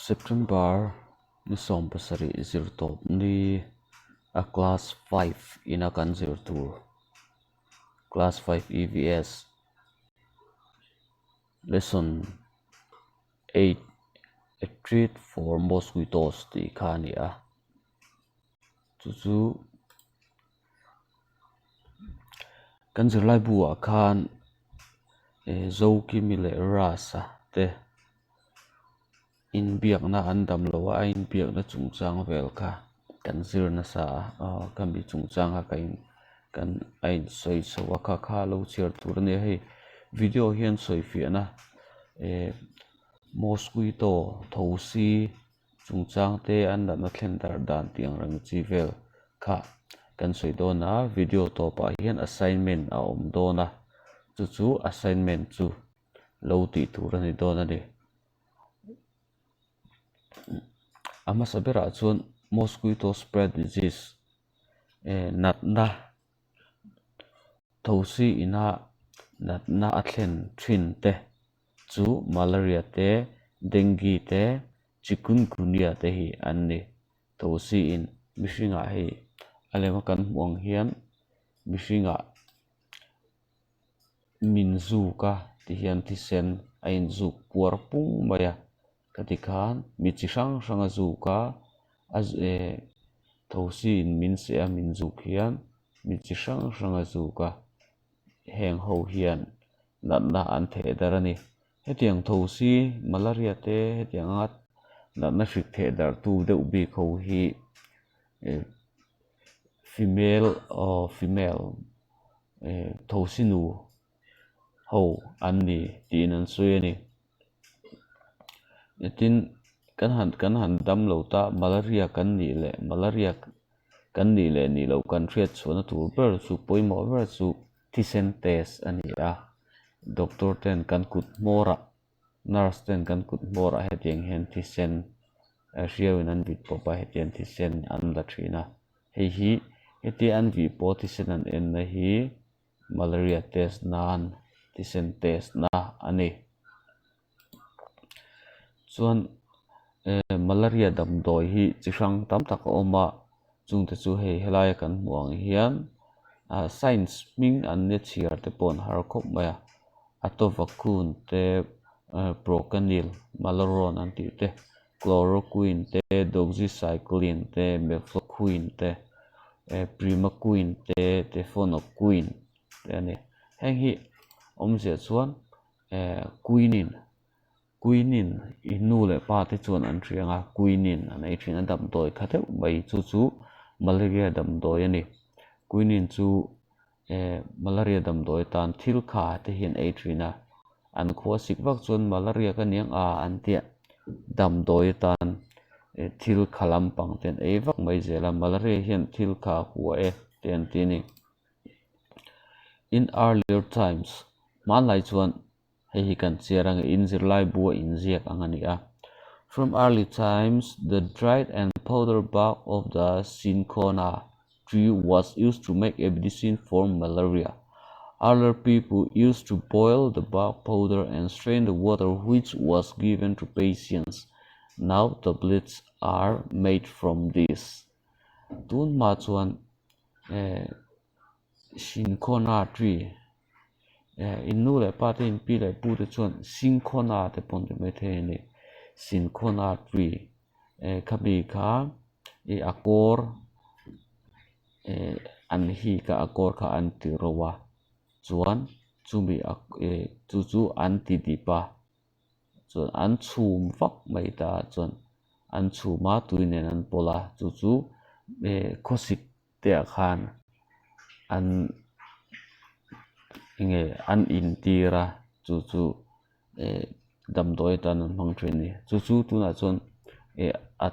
September ni 17 zirtawp ni a class 5 ina kan zir tur class 5 EVS lesson 8 a treat for mosquitoes tih kha a ni a chu chu kan zirlai bu ah khan eh Zokimi leh Rasa te inbiakna an dam lo a a inbiakna chungchang vel kha kan zir nasa a aw khami chungchang kha ka in kan a insawi chho a kha kha lo chhiar tur a nia hei video hian sawi fiahna eh mosquito thosi chungchang te an natna thlen darh dan tih ang reng chi vel kha kan sawi dawn a video tawpah hian assignment a awm dawn a chu chu assignment chu lo tih tur a ni dawn a ni. A hmasa berah chuan mosquito spread disease eh natna thosi ina natna a thlen thin te chu malaria te dengue te chikungunya te hi an ni. Thosi in mihringah hei a lema kan hmuh ang hian mihringah min zuk a ti hian thisen a inzuk puar pung mai a ka ti khan mi chi hrang hrang a zuk a a eh thosi in min seh a min zuk hian mi chi hrang hrang a zuk a heng ho hian natna an theh darh a ni hetiang thosi malaria te hetiang anga natna hrik theh darh tu deuh bik ho hi eh female aw female. Eh thosi nu ho an ni tiin an sawi a ni tin kan han kan han dam lo ta malaria kan nih leh malaria kan nih leh nih loh kan hriat chhuahna tur ber chu pawimawh ber chu thisen test a ni a doctor ten kan kut hmawrah nurse ten kan kut hmawrah hetiang hian thisen hriauin an vit pawp a hetiang thisen an la thin a. Hei hi hetia an vih pawh thisen an enna hi malaria test nan thisen test na a ni. Chuan eh malaria damdawi hi chi hrang tam tak a awm a chungte chu hei helaia kan hmuh ang hian ah science hming an nia chhiar te pawh an har khawp mai a atovaquone te procanil malarone an tih te. Chloroquine te, Doxycycline te, Mefloquine te, Primaquine te, Tefenoquine te a ni. Heng hi awmzia chuan quinine, quinine i nu leh pa te chuan an hria ang a, quinine an ei thin a damdawi kha deuh mai chu chu malaria damdawi a ni. Quinine chu malaria damdawi atan thil kha te hi an ei thin a, an khua sik vak chuan malaria ka niang a an tia damdawi atan thil kha lampang te an ei vak mai zel a malaria hian thil kha a hua e te an ti a ni. In earlier times hmanlai chuan hei hi kan chhiar ang e in zirlai bu a inziak ang a ni a from early times the dried and powder bark of the cinchona tree was used to make a medicine for malaria earlier people used to boil the bark powder and strain the water which was given to patients now tablets are made from this tun hma chuan eh cinchona tree eh in nu leh pa te in pi leh pu te chuan cinchona te pawh an ti maithei a ni cinchona tree eh khami kha ih a kawr eh an hik a a kawr kha an ti ro a chuan chumi a eh chu chu an ti dip a chuan an chhum vak mai ta chuan an chhum a tui nen an pawlh a chu chu eh khawsik te ah khan an enge an intir a chu chu eh damdawi atan an hmang thin a ni chu chu tunah chuan eh a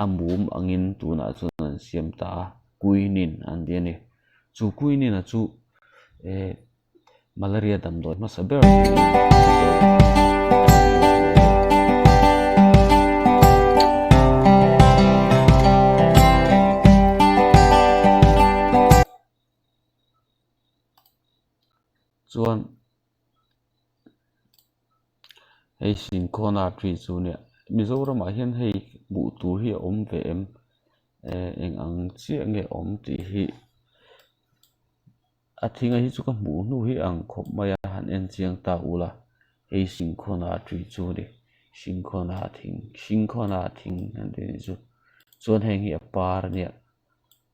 a mum angin tunah chuan an siam ta a quinine an ti a ni chu quinine a chu eh malaria damdawi hmasa ber chuan hei cinchona tree chu nia. Mizoramah hian hei hmuh tur hi a awm ve em eh eng ang chiah nge awm tih hi a thing a hi chu ka hmuh hnu hi a ang khawp mai a han en chiang ta ula hei cinchona tree chu a ni cinchona thing cinchona thing an tih anih chu chuan heng hi a par a nia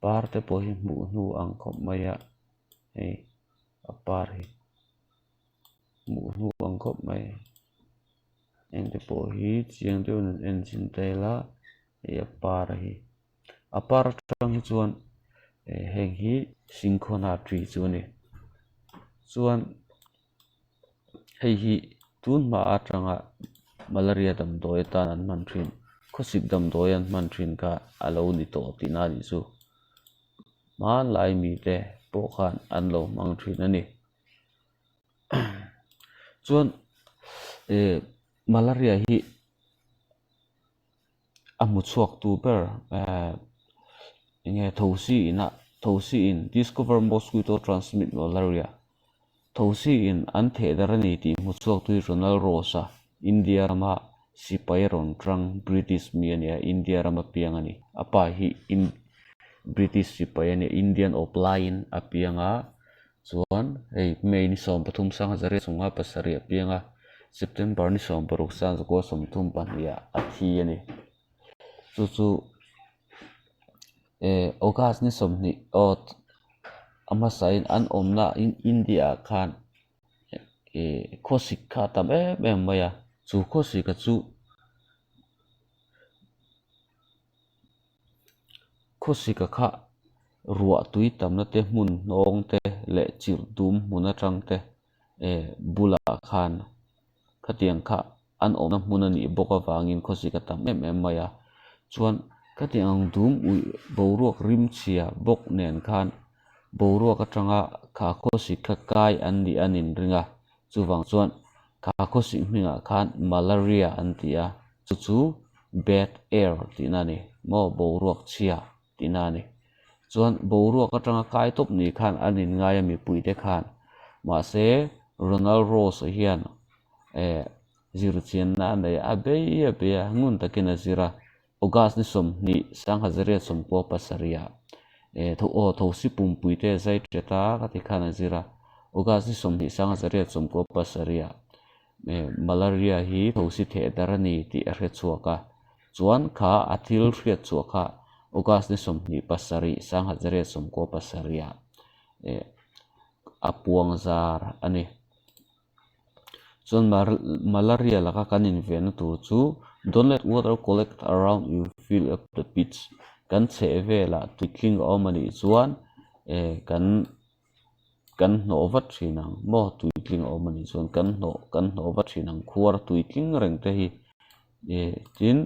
par te pawh hi hmuh hnu a ang khawp mai a hei a par hi. Hmuh hnu ang khawp mai eng te pawh hi chiang deuh in an en chin ta ila hei a par hi a par atang hi chuan eh heng hi cinchona tree chu a ni chuan hei hi tun hma atanga malaria damdawi atan an hman thin khawsik damdawi an hman thin kha a lo ni tawh tihna a nih chu hmanlai mite pawh khan an lo hmang thin a ni. Chuan eh malaria hi a hmu chhuak tu ber eh enge thosi ina thosi in discover mosquito transmit malaria thosi in an theh darh a ni tih hmu chhuak tu hi Ronald Ross a India rama sipai rawn tang British mi a ni a India rama piang a ni a pa hi British sipai a ni a Indian awp laiin a piang a. Chuan hei May ni 13 sangha chunga pasarih a piang a, September ni 16 sang zakua 32 ah a thi a ni. Chu chu eh August ni 20 aw a hmasain an awmna India ah khan eh khawsik kha a tam em em mai a, chu khawsika chu Khawsika kha ruah tui tamna te hmun hnawng te leh chirh dum hmun atang te eh bulah khan khatiang kha an awmna hmun a nih bawk avangin khawsika tam em em mai a. Chuan khatiang ang dum uih boruak rim chhia bawk nen khan boruak atanga kha khawsik kha kai an nih an inring a, chuvang chuan kha khawsik hmingah khan malaria an ti a. Chu chu bad air tihna a ni maw boruak chhia tihna a ni. Chuan boruak atanga kai tawp ni khan an inngai a mipuite khan mahse Ronald Rose hian eh zirchianna a nei a, a bei a bei a ngun takin a zir a. August ni 20 1997 ah eh tho aw thosi pumpuite zai ṭet a ka ti khan a zir a. August ni 20 1997 ah Malaria hi thosi theh dar a ni tih a hre chhuak a, chuan kha a thil hriat chhuah kha August ni 27 1997 ah a puang zar a ni. Chuan malaria laka kan invenna tur chu Don't let water collect around you fill up the pits kan chheh velah tuitling a awm a nih chuan kan Kan hnawh vat thin ang maw tuitling a awm a nih chuan kan hnawh kan hnawh vat thin ang khuar tuitling reng te hi eh tin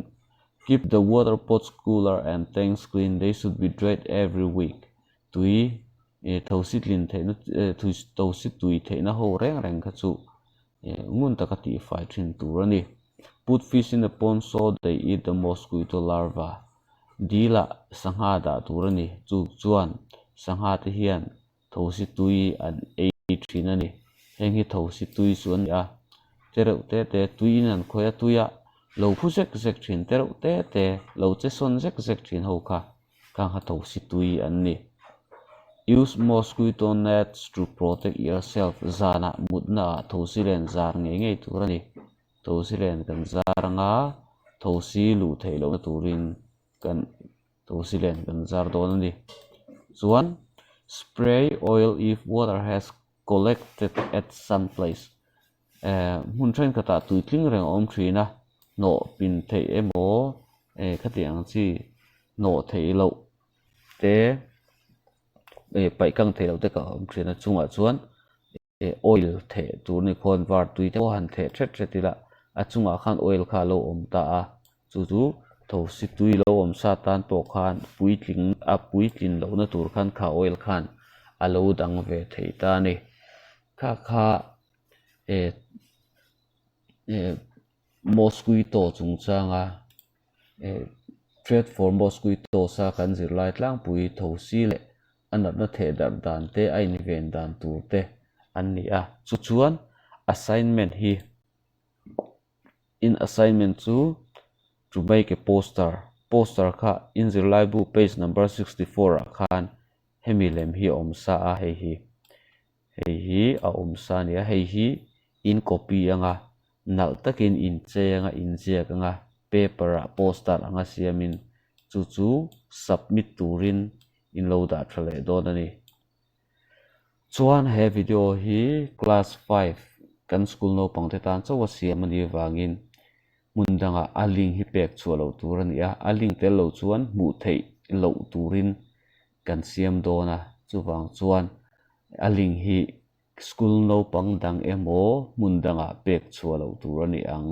keep the water pots cooler and tanks clean they should be dried every week tui eh thosi tlin theihna eh thosi tui theihna ho reng reng kha chu eh ngun taka tihfai thin tur a ni put fish in a pond so they eat the mosquito larva Dil ah sangha dah tur a ni. Chu chuan sangha te hian thosi tui an ei thin a ni. Heng hi thosi tui chu a ni a, te reuh te te tui in an khawih a, tui a lo phu zek zek thin te reuh te te lo che sawn zek zek thin ho kha khang kha thosi tui an ni. Use mosquito nets to protect yourself zanah mutna ah thosi len zar ngei ngei tur a ni. Thosi len kan zar anga thosi luh theih lohna turin kan thosi len kan zar dawn a ni. Chuan spray oil if water has collected at some place eh hmun thenkhatah tui tling reng a awm thin a, hnawh pin theih emaw eh khatiang ang chi hnawh theih loh te eh paih kang theih loh te ka awm thin a chungah chuan. eh oil theh tur ni khawn var tui te pawh han theh thet thet ila a chungah khan oil kha a lo awm ta a chu chu thosi tui lo awm sa tan pawh khan puitling a puitlin lohna tur khan kha oil khan a lo dang ve thei ta a ni kha kha eh eh mosquito chungchanga eh threat for mosquitoes a kan zirlai tlangpui thosi leh a natna theh darh dan te a inven dan tur te an ni a chu chuan assignment hi in assignment chu. To make a poster, poster kha in zirlaibu page number 64 ah khan hemi lem hi a awm sa a hei hi hei hi a awm sa a ni a hei hi in copy anga nalh takin in chei anga in ziak anga paper ah poster anga siamin chu chu submit turin in lo dah tha leh dawn a ni. Chuan he video hi class 5 kan school naupang te tan chauh a siam a nih avangin hmun dangah a link hi pek chhuah loh tur a ni a, a link tel lo chuan hmuh theih loh turin kan siam dawn a, chuvang chuan a link hi school naupang dang emaw hmun dangah pek chhuah loh tur a ni ang.